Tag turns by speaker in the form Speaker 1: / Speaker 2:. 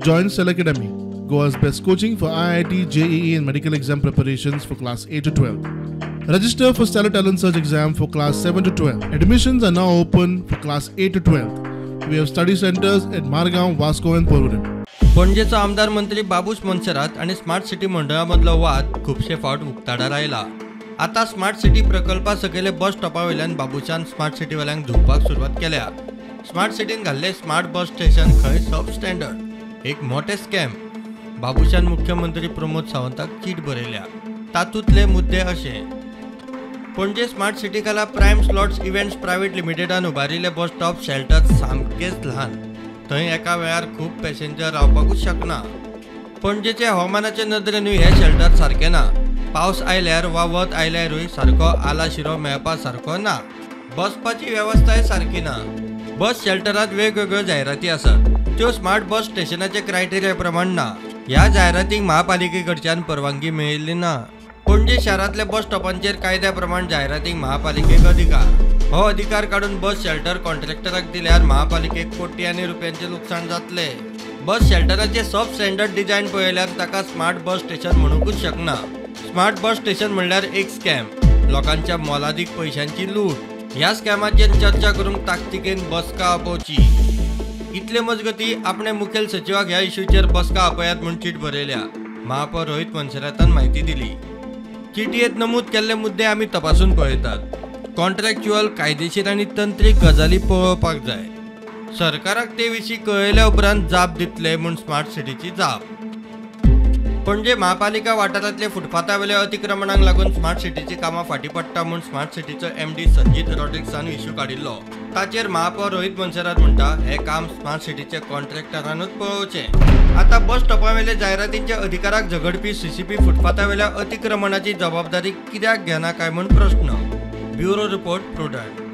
Speaker 1: Join Stellar Academy, Goa's best coaching for IIT, JEE and medical exam preparations for class 8 to 12. Register for Stellar Talent Search exam for class 7 to 12. Admissions are now open for class 8 to 12. We have study centers at Margao, Vasco and Porvorim.
Speaker 2: पणजेचो आमदार मंत्री बाबूश मोन्सेरात आनी smart city मंडळा मदलो वाद खुबशे फावट उक्ताडार आयला. आतां स्मार्ट सिटी प्रकल्पा सकयले बस स्टॉपा वयल्यान बाबूशान स्मार्ट सिटीवाल्यांक धुवपाक सुरवात केल्या. स्मार्ट सिटीन घाल्ले स्मार्ट बस स्टेशन खंय सब स्टँडर्ड, एक मोठे स्कॅम. बाबूशान मुख्यमंत्री प्रमोद सावंताक चीट बरयल्या. तातूंतले मुद्दे अशे: पणजे स्मार्ट सिटी खाला प्रायम स्लॉट्स इव्हेंट्स प्रायव्हेट लिमिटेडान उबारिल्ले बस स्टॉप शेल्टर सामकेच ल्हान, थंय एका वेळार खूब पॅसेंजर रावपाकूच शकना. पणजेचे हवामानाचे नदरेनूय हे शेल्टर सारकें ना. पावस आयल्यार वा वत आयल्यारूय सारको आलाशिरो मेळपा सारको ना. बसपाची वेवस्थाय सारकी ना. बस शेल्टरांत वेगवेगळ्यो जायराती आसात, त्यो स्मार्ट बस स्टेशनाचे क्रायटेरिया प्रमाण ना. ह्या जायरातींक महापालिके कडच्यान परवानगी मेळिल्ली ना. पणजे शारांतल्या बस स्टॉपांचेर कायद्या प्रमाण जायरातींक महापालिकेक अधिकार. हो अधिकार काडून बस शेल्टर कॉन्ट्रॅक्टराक दिल्यार महापालिकेक कोट्यांनी रुपयांचें लुकसाण जातलें. बस शेल्टराचें सब स्टँडर्ड डिझायन पळयल्यार ताका स्मार्ट बस स्टेशन म्हणूंकूच शकना. स्मार्ट बस स्टेशन म्हणल्यार एक स्कॅम, लोकांच्या मोलादीक पयशांची लूट. ह्या स्कॅमाचेर चर्चा करूंक ताकतिकेन बसका आपोवची. इतले मजगती आपणे मुखेल सचिवाक ह्या इश्यूचेर बसका आपयात म्हूण चीट बरयल्या. महापौर रोहित मोन्सेरातान म्हायती दिली. चिटयेंत नमूद केल्ले मुद्दे आमी तपासून पळयतात. कॉन्ट्रॅक्च्युअल, कायदेशीर आनी तंत्रीक गजाली पळोवपाक जाय. सरकाराक ते विशीं कळयल्या उपरांत जाप दितले म्हूण स्मार्ट सिटीची जाप. पणजे महापालिका वाठारांतले फुटपाथावेल्या अतिक्रमणांक लागून स्मार्ट सिटीची कामां फाटीं पडटा म्हूण स्मार्ट सिटीचो एमडी संजीत रॉड्रिग्सान इश्यू काडिल्लो. ताचेर महापौर रोहित मोन्सेरात म्हणटा, हें काम स्मार्ट सिटीच्या कॉन्ट्रॅक्टरानूच पळोवचें. आतां बस स्टॉपावेल्या जायरातींच्या अधिकाराक झगडपी सीसीपी फुटपाथावेल्या अतिक्रमणाची जबाबदारी कित्याक घेना काय म्हूण प्रस्न. Bureau report, Prudent.